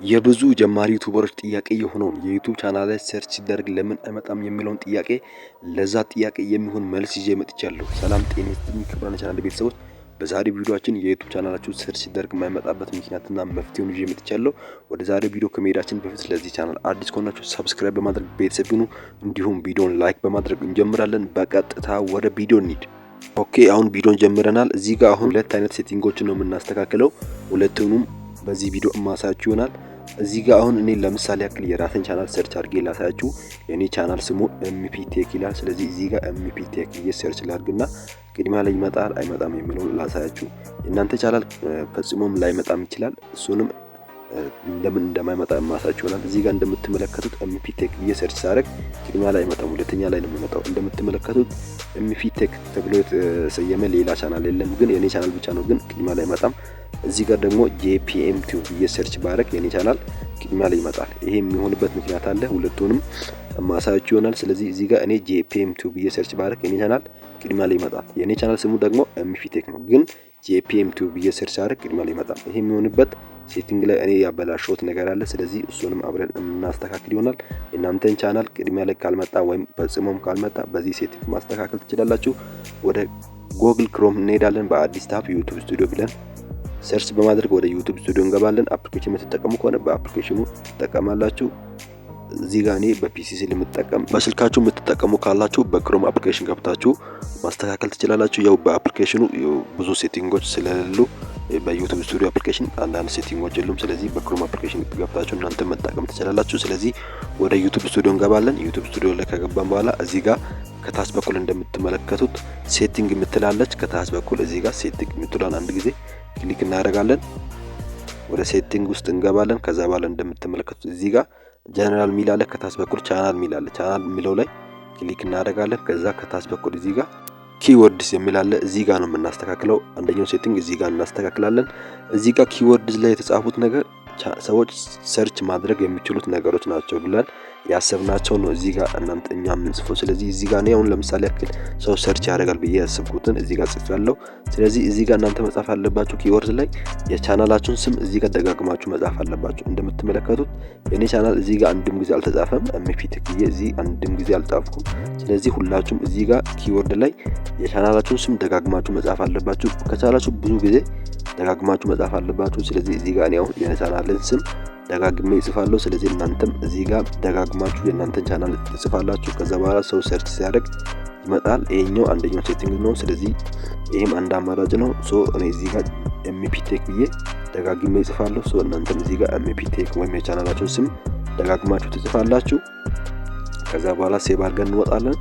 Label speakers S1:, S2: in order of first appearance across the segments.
S1: የብዙ ጀማሪ YouTuber ኦች ጥያቄ የሆነውን የ YouTube channel ላይ search ሲደረግ ለምን አይመጣም የሚለውን ጥያቄ፣ ለዛ ጥያቄ የሚሆን መልስ ይዤ መጥቻለሁ። ሰላም ጤና ይስጥልኝ ክቡራን ቻናል ቤተሰቦች፣ በዛሬ ቪዲዮአችን የ YouTube channel ኣችሁ search ሲደረግ የማይመጣበት ምክንያትና መፍትሄውን ይዤ መጥቻለሁ። ወደ ዛሬ ቪዲዮ ከመሄዳችን በፊት ለዚህ ቻናል አዲስ ከሆናችሁ subscribe በማድረግ ቤተሰብ ይሁኑ። እንዲሁም ቪዲዮን like በማድረግ እንጀምራለን። በቀጥታ ወደ ቪዲዮ እንሂድ። Okay፣ አሁን ቪዲዮን ጀምረናል። እዚህ ጋር አሁን ሁለት አይነት setting ኦችን ነው የምናስተካክለው። ሁለቱንም በዚህ ቪዲዮ እማሳያችሁ ይሆናል። እዚህ ጋር አሁን እኔ ለምሳሌ ያክል የራሴን channel search አድርጌ ላሳያችሁ። የኔ ቻናል ስሙ MP Tech ይላል። ስለዚህ እዚህ ጋር MP Tech ብዬ search ላድርግና ቅድሚያ ላይ ይመጣል አይመጣም የሚለውን ላሳያችሁ። የእናንተ ቻናል ፈጽሞም ላይመጣም ይችላል። እሱንም ለምን እንደማይመጣ የማሳያችሁ ይሆናል። እዚህ ጋር እንደምትመለከቱት MP Tech ብዬ search ሳደርግ ቅድሚያ ላይ አይመጣም፣ ሁለተኛ ላይ ነው የሚመጣው። እንደምትመለከቱት MP Tech ተብሎ የተሰየመ ሌላ ቻናል የለም፣ ግን የኔ ቻናል ብቻ ነው፣ ግን ቅድሚያ ላይ አይመጣም። እዚህ ጋር ደግሞ JPM Tube ብዬ search ባረግ የኔ ቻናል ቅድሚያ ላይ ይመጣል። ይሄ የሚሆንበት ምክንያት አለ። ሁለቱንም ማሳያችሁ ይሆናል። ስለዚህ እዚህ ጋር እኔ JPM Tube ብዬ search ባረግ የኔ ቻናል ቅድሚያ ላይ ይመጣል። የኔ ቻናል ስሙ ደግሞ MP Tech ነው፣ ግን JPM Tube ብዬ search ሳረግ ቅድሚያ ላይ ይመጣል። ይሄ የሚሆንበት setting ላይ እኔ ያበላሸሁት ነገር አለ። ስለዚህ እሱንም አብረን እናስተካክል ይሆናል። የእናንተን ቻናል ቅድሚያ ላይ ካልመጣ ወይም ፈጽሞም ካልመጣ በዚህ setting ማስተካከል ትችላላችሁ። ወደ Google Chrome እንሄዳለን። በአዲስ tab YouTube Studio ብለን search በማድረግ ወደ YouTube Studio እንገባለን። Application የምትጠቀሙ ከሆነ በ application ኑ ትጠቀማላችሁ። እዚህ ጋር እኔ በ PC ስለምጠቀም፣ በስልካችሁ የምትጠቀሙ ካላችሁ በ Chrome application ገብታችሁ ማስተካከል ትችላላችሁ። ያው በ application ኑ ብዙ setting ኦች ስለሌሉ፣ በ YouTube Studio application አንዳንድ setting ኦች የሉም። ስለዚህ በ Chrome application ገብታችሁ እናንተ መጠቀም ትችላላችሁ። ስለዚህ ወደ YouTube Studio እንገባለን። YouTube Studio ላይ ከገባን በኋላ እዚህ ጋር ከታች በኩል እንደምትመለከቱት setting የምትላለች፣ ከታች በኩል እዚህ ጋር setting የምትሏን አንድ ጊዜ click እናደርጋለን። ወደ setting ውስጥ እንገባለን። ከዛ በኋላ እንደምትመለከቱት እዚህ ጋር ጀነራል ሚል አለ። ከታች በኩል ቻናል ሚል አለ። ቻናል የሚለው ላይ click እናደርጋለን። ከዛ ከታች በኩል እዚህ ጋር keywords የሚል አለ። እዚህ ጋር ነው የምናስተካክለው። አንደኛው setting እዚህ ጋር እናስተካክላለን። እዚህ ጋር keywords ላይ የተጻፉት ነገር ሰዎች search ማድረግ የሚችሉት ነገሮች ናቸው ብለን ያሰብናቸው ነው እዚህ ጋር እናንተ እኛ የምንጽፈው። ስለዚህ እዚህ ጋር እኔ አሁን ለምሳሌ ያክል ሰው search ያደርጋል ብዬ ያሰብኩትን እዚህ ጋር ጽፌያለሁ። ስለዚህ እዚህ ጋር እናንተ መጻፍ ያለባችሁ keyword ላይ የቻናላችሁን ስም እዚህ ጋር ደጋግማችሁ መጻፍ አለባችሁ። እንደምትመለከቱት የኔ ቻናል እዚህ ጋር አንድም ጊዜ አልተጻፈም። MP Tech ብዬ እዚህ አንድም ጊዜ አልጻፍኩም። ስለዚህ ሁላችሁም እዚህ ጋር keyword ላይ የቻናላችሁን ስም ደጋግማችሁ መጻፍ አለባችሁ። ከቻላችሁ ብዙ ጊዜ ደጋግማችሁ መጻፍ አለባችሁ። ስለዚህ እዚህ ጋር እኔ አሁን የቻናልን ስም ደጋግሜ እጽፋለሁ። ስለዚህ እናንተም እዚህ ጋር ደጋግማችሁ የእናንተን ቻናል ትጽፋላችሁ። ከዛ በኋላ ሰው search ሲያደርግ ይመጣል። ይሄኛው አንደኛው setting ነው። ስለዚህ ይሄም አንድ አማራጭ ነው። So እኔ እዚህ ጋር MP Tech ብዬ ደጋግሜ እጽፋለሁ። So እናንተም እዚህ ጋር MP Tech ወይም የቻናላችሁን ስም ደጋግማችሁ ትጽፋላችሁ። ከዛ በኋላ save አድርገን እንወጣለን።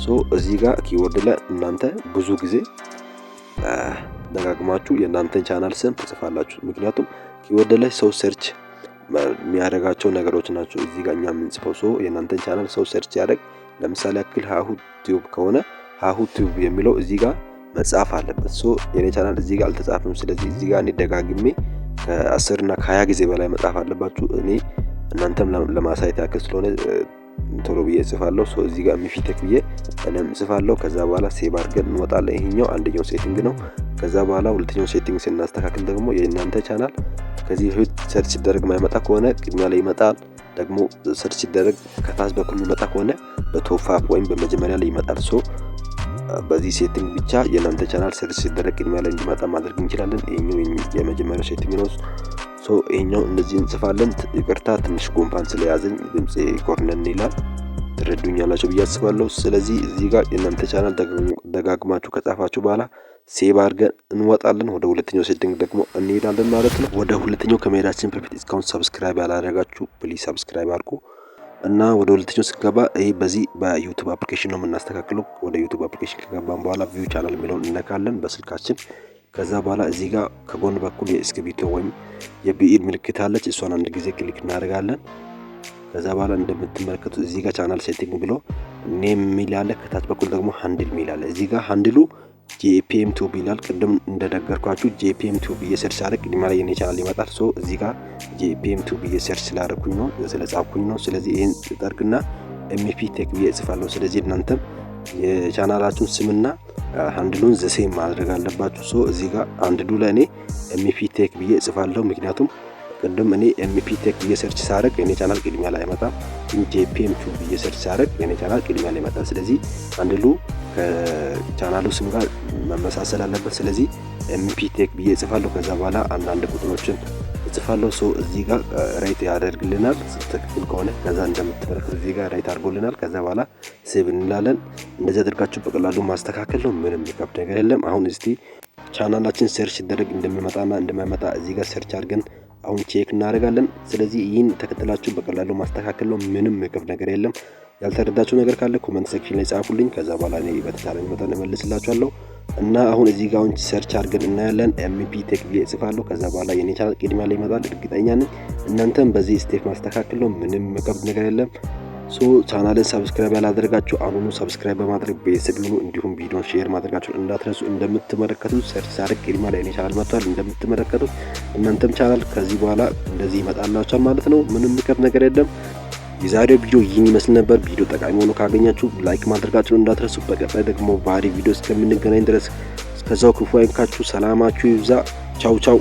S1: So እዚህ ጋር keyword ላይ እናንተ ብዙ ጊዜ ደጋግማችሁ የእናንተን ቻናል ስም ትጽፋላችሁ። ምክንያቱም keyword ላይ ሰው search የሚያደርጋቸው ነገሮች ናቸው እዚህ ጋር እኛ የምንጽፈው። So የእናንተን ቻናል ሰው search ሲያደርግ ለምሳሌ ያክል ሀሁ Tube ከሆነ ሀሁ Tube የሚለው እዚህ ጋር መጻፍ አለበት። So የኔ ቻናል እዚህ ጋር አልተጻፈም። ስለዚህ እዚህ ጋር እኔ ደጋግሜ ከ10 እና ከ20 ጊዜ በላይ መጻፍ አለባችሁ። እኔ እናንተም ለማሳየት ያክል ስለሆነ ቶሎ ብዬ እጽፋለሁ። So እዚህ ጋር MP Tech ብዬ እኔም እጽፋለሁ። ከዛ በኋላ save አድርገን እንወጣለን። ይሄኛው አንደኛው setting ነው። ከዛ በኋላ ሁለተኛው setting ስናስተካክል ደግሞ የእናንተ ቻናል ከዚህ በፊት search ሲደረግ የማይመጣ ከሆነ ቅድሚያ ላይ ይመጣል። ደግሞ search ሲደረግ ከታች በኩል የሚመጣ ከሆነ በ top up ወይም በመጀመሪያ ላይ ይመጣል። So በዚህ setting ብቻ የእናንተ channel search ሲደረግ ቅድሚያ ላይ እንዲመጣ ማድረግ እንችላለን። ይሄኛው የመጀመሪያው setting ነው። So ይሄኛው እንደዚህ እንጽፋለን። ይቅርታ፣ ትንሽ ጉንፋን ስለያዘኝ ድምጼ ኮርነን ይላል። ትረዱኛላችሁ ብዬ አስባለሁ። ስለዚህ እዚህ ጋር የእናንተ ቻናል ደጋግማችሁ ከጻፋችሁ በኋላ save አድርገን እንወጣለን። ወደ ሁለተኛው setting ደግሞ እንሄዳለን ማለት ነው። ወደ ሁለተኛው ከመሄዳችን በፊት እስካሁን subscribe ያላደረጋችሁ please subscribe አድርጉ እና ወደ ሁለተኛው ስንገባ ይሄ በዚህ በ YouTube application ነው የምናስተካክለው። ወደ YouTube application ከገባን በኋላ view channel የሚለውን እነካለን በስልካችን። ከዛ በኋላ እዚህ ጋር ከጎን በኩል የእስክሪብቶ ወይም የብዕር ምልክት አለች። እሷን አንድ ጊዜ click እናደርጋለን። ከዛ በኋላ እንደምትመለከቱት እዚህ ጋር channel setting ብሎ name የሚል አለ። ከታች በኩል ደግሞ handle የሚል አለ። እዚህ ጋር handle ኡ JPM Tube ይላል። ቅድም እንደነገርኳችሁ JPM Tube ብዬ search ሳደርግ ቅድሚያ ላይ የኔ ቻናል ይመጣል። So እዚህ ጋር JPM Tube ብዬ search ስላደረኩኝ ነው፣ ስለጻፍኩኝ ነው። ስለዚህ ይሄን ጠርግና MP Tech ብዬ እጽፋለሁ። ስለዚህ እናንተም የቻናላችሁን ስምና handle ኡን the same ማድረግ አለባችሁ። So እዚህ ጋር handle ኡ ላይ እኔ MP Tech ብዬ እጽፋለሁ። ምክንያቱም ቅድም እኔ ኤምፒ ቴክ ብዬ search ሳደርግ የኔ ቻናል ቅድሚያ ላይ አይመጣም። ግን ጄፒኤም ቱብ ብዬ search ሳደርግ የኔ ቻናል ቅድሚያ ላይ ይመጣል። ስለዚህ handle ኡ ከቻናሉ ስም ጋር መመሳሰል አለበት። ስለዚህ ኤምፒ ቴክ ብዬ እጽፋለሁ። ከዛ በኋላ አንዳንድ ቁጥሮችን እጽፋለሁ። So እዚህ ጋር right ያደርግልናል ትክክል ከሆነ። ከዛ እንደምትመለከቱት እዚህ ጋር right አድርጎልናል። ከዛ በኋላ save እንላለን። እንደዚህ አድርጋችሁ በቀላሉ ማስተካከል ነው። ምንም የሚከብድ ነገር የለም። አሁን እስቲ ቻናላችን search ሲደረግ እንደሚመጣና እንደማይመጣ እዚህ ጋር search አድርገን አሁን check እናደርጋለን። ስለዚህ ይህን ተከትላችሁ በቀላሉ ማስተካከል ነው። ምንም የሚከብድ ነገር የለም። ያልተረዳችሁ ነገር ካለ comment section ላይ ጻፉልኝ። ከዛ በኋላ እኔ በተቻለኝ መጠን እመልስላችኋለሁ። እና አሁን እዚህ ጋር አሁን search አድርገን እናያለን። ኤምፒ ቴክ ብዬ እጽፋለሁ። ከዛ በኋላ የኔ ቻናል ቅድሚያ ላይ ይመጣል፣ እርግጠኛ ነኝ። እናንተም በዚህ step ማስተካከል ነው። ምንም የሚከብድ ነገር የለም። So ቻናልን subscribe ያላደረጋችሁ አሁኑኑ subscribe በማድረግ ቤተሰብ ይሁኑ። እንዲሁም ቪዲዮን share ማድረጋችሁን እንዳትረሱ። እንደምትመለከቱት search ሳደርግ ቅድሚያ ላይ የኔ ቻናል መጥቷል። እንደምትመለከቱት እናንተም ቻናል ከዚህ በኋላ እንደዚህ ይመጣላችኋል ማለት ነው። ምንም የሚከብድ ነገር የለም። የዛሬው ቪዲዮ ይህን ይመስል ነበር። ቪዲዮ ጠቃሚ ሆኖ ካገኛችሁ like ማድረጋችሁን እንዳትረሱ። በቀጣይ ደግሞ በአሪፍ ቪዲዮ እስከምንገናኝ ድረስ እስከዛው ክፉ አይንካችሁ፣ ሰላማችሁ ይብዛ። ቻው ቻው።